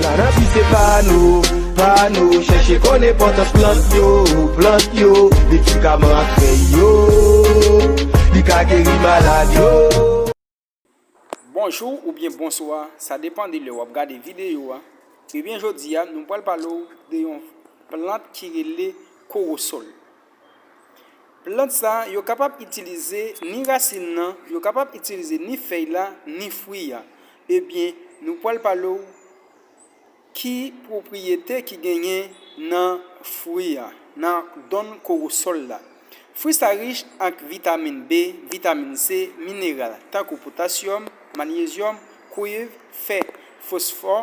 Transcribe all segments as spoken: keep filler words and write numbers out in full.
Kanabis se pa nou, pa nou, chèche konn enpòtans plant yo, plant yo, medikaman ak fèy yo, li ka geri malad yo. Bonjou oubyen bonswa, sa depann de lè w ap gade videyo a. Ebyen, jodi a, nou pral pale w de yon plant ki rele kowosòl. Plant sa, yo kapab itilize ni rasin nan, yo kapab itilize ni fèy la, ni fwi a. Ebyen, nou pral pale w ki pwopriyete ki genyen nan fwi a, nan donn kowosòl la. Fwi sa rich ak vitamin B, vitamin C, mineral, tankou potasyòm, manyezyòm, kwiv, fè, fosfò,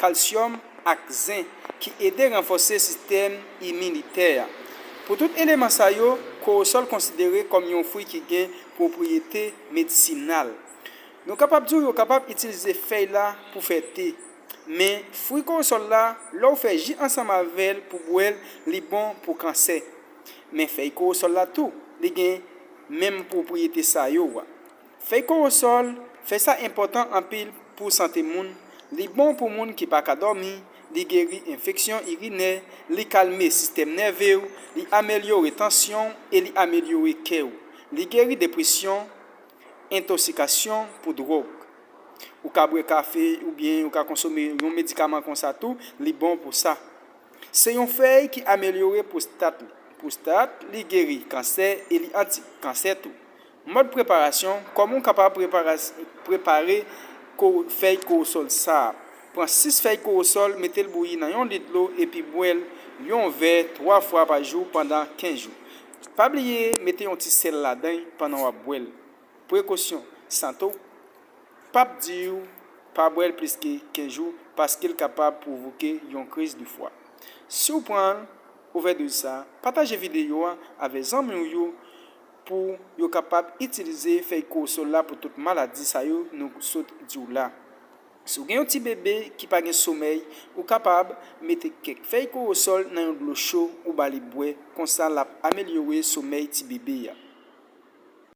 kalsyòm ak zen, ki ede ranfòse sistèm iminitè a. Pou tout eleman sa yo, kowosòl konsidere kòm yon fwi ki gen pwopriyete medisinal. Nou kapab di w yo kapab itilize fèy la pou fè te. Men, fwi kowosòl la, lè w fè ji ansanm avè l pou bwè l, li bon pou kansè. Men fèy kowosòl la tou, li gen menm pwopriyete sa yo a. Fèy kowosòl, fèy sa enpòtan anpil pou sante moun. Li bon pou moun ki pa ka dòmi, li geri enfeksyon irinè, li kalme sistèm nève w, li amelyore tansyon w e li amelyore kè w. Li geri depresyon, entoksikasyon pou dwòg. Ou ka bwè kafe oubyen ou ka konsome yon medikaman konsa tou, li bon pou sa. Se yon fèy ki amelyore pwostat li. Pwostat li geri kansè e li anti kansè tou. Mòd preparasyon, kòman w kapab prepare fèy kowosòl sa a? Pran sis fèy kowosòl, mete l bouyi nan yon lit dlo epi bwè l yon vè twa fwa pa jou pandan kenz jou. Pa bliye mete yon ti sèl ladan l pandan w ap bwè l. Prekosyon, sante w p ap di w pa bwè l plis ke kenz jou paske l kapab pwovoke yon kriz de fwa. Si w pran ovèdoz sa, pataje videyo a avè zanmi w yo pou yo kapab itilize fèy kowosòl la pou tout maladi sa yo nou sot di w la. Si w gen yon ti bebe ki pa gen somèy, ou kapab mete kèk fèy kowosòl nan yon dlo cho ou ba li bwè, konsa l ap amelyore somèy ti bebe a.